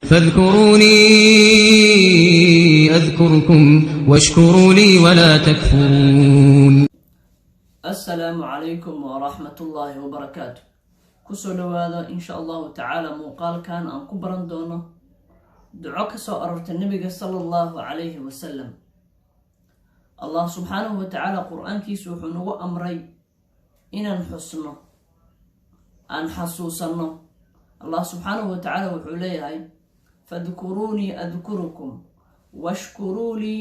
فاذكروني أذكركم واشكروا لي ولا تكفرون. Assalaamu calaykum waraxmatullaahi wabarakaatu. Kusoo dhawaada, insha Allahu tacaala, muuqaalkan aan ku baran doono duco ka soo aroortay Nabiga sala Allahu calayhi wasalam. Allah subxaanahu wa tacaala Qur-aankiisu wuxuu nagu amray inaan xusno, aan xasuusanno. Allah subxaanahu wa tacaala wuxuu leeyahay: "فاذكروني أذكركم واشكروا لي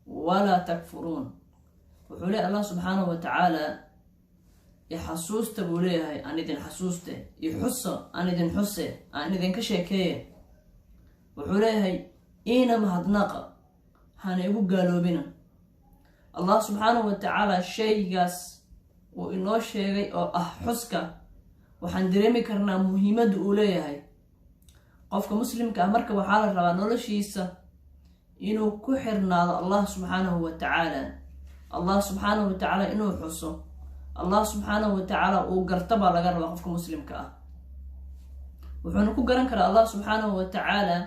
ولا تكفرون." Wuxuu leeyahy Allah subxaanahu wa tacaala: "Ixasuusta," buu leeyahay, "aan idin xasuuste. Ixuso, aan idin xuse, aan idinka sheekeeye." Wuxuu leeyahay: "Iina mahadnaqa, hana igu gaaloobina." Allah subxaanahu wa tacaala shaygaas uu inoo sheegay oo ah xuska, waxaan dareemi karnaa muhiimadda uu leeyahay qofka muslimka ah. Marka waxaa la rabaa noloshiisa inuu ku xirnaado Allah subxaanahu wa tacaala, Allah subxaanahu wa tacaala inuu xuso, Allah subxaanahu wa tacaala uu garto baa laga rabaa qofka muslimka ah. Wuxuuna ku garan karaa Allah subxaanahu wa tacaala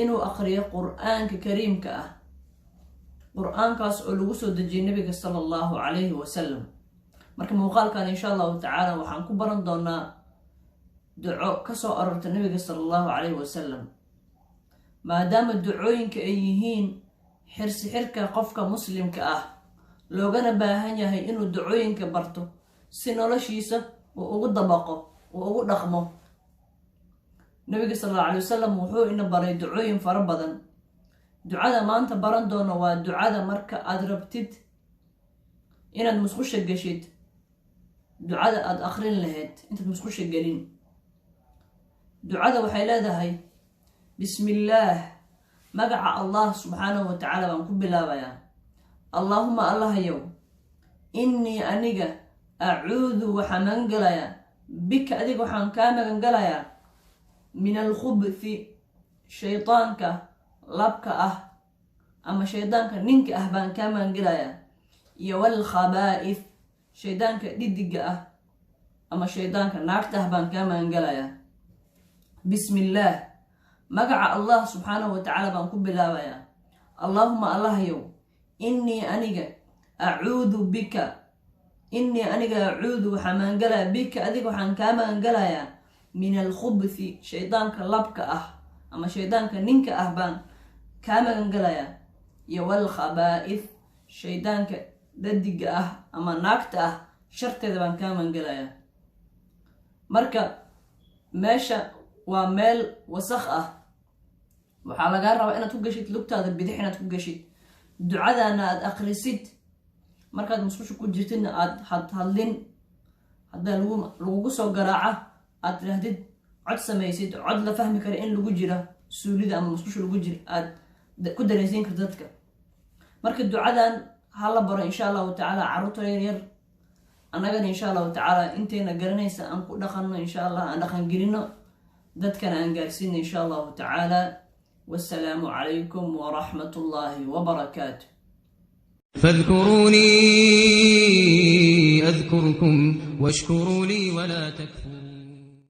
inuu aqriyo Qur-aanka kariimka ah, Qur-aankaas oo lagu soo dejiyay Nabiga sala Allahu calayhi wasalam. Marka muuqaalkan, insha Allahu tacaala, waxaan ku baran doonaa duco ka soo aroorta Nabiga sala Allahu calayhi wasalam, maadaama ducooyinka ay yihiin xirsi xirka qofka muslimka ah, loogana baahan yahay inuu ducooyinka barto si noloshiisa uu ugu dabaqo, uu ugu dhaqmo. Nabiga sal Allahu alay wasalam wuxuu ina baray ducooyin fara badan. Ducada maanta baran doono waa ducada marka aada rabtid inaad musqusha geshid, ducada aada akrin lahayd intaad musqusha gelin. Ducada waxay leedahay: "Bismillaah," magaca Allah subxaanahu wa tacaala baan ku bilaabayaa. "اللهم," Allahayow, "إني," aniga, "أعوذ," waxaan magan galayaa, "بك," adiga waxaan kaa magan galayaa, "من الخبث," shaydaanka labka ah ama shaydaanka ninka ah baan kaa magan galayaa, iyo "والخبائث," shaydaanka dhidiga ah ama shaydaanka naagta ah baan kaa magan galayaa. Bismillaah, magaca Allah subxaanahu wa tacaala baan ku bilaabayaa. "اللهم," Allahyow, "إني," aniga, "أعوذ بك," "إني," aniga, "أعوذ," waxaan magangalayaa, "بك," adiga waxaan kaa magangalayaa, "من الخبث," shaydaanka labka ah ama shaydaanka ninka ah baan kaa magangalayaa, iyo "والخبائث," shaydaanka dhadiga ah ama naagta ah sharteeda baan kaa magangalayaa. Marka meesha waa meel wasakh ah, waxaa lagaa rabaa inaad ku geshid lugtaada bidix, inaad ku geshid, ducadaana aad akhrisid. Markaad musqusha ku jirtidna aad hadhadlin. Haddaa lagugu soo garaaca, aad tidhaahdid, cod samaysid, cod la fahmi kara in lagu jira suulida ama musqusha lagu jira, aad ku dareensiin karta dadka. Marka ducadan ha la baro, insha Allahu tacaala, carruurta yar yar. Annagana, insha Allahu tacaala, intayna garanaysa aan ku dhaqanno, insha Allah, aan dhaqangelino, dadkana aan gaarsiino, insha Allahu tacaala. Wasalaamu calaykum waraxmat ullaahi wabarakaatu. فاذكروني أذكركم واشكروا لي ولا تكفرون.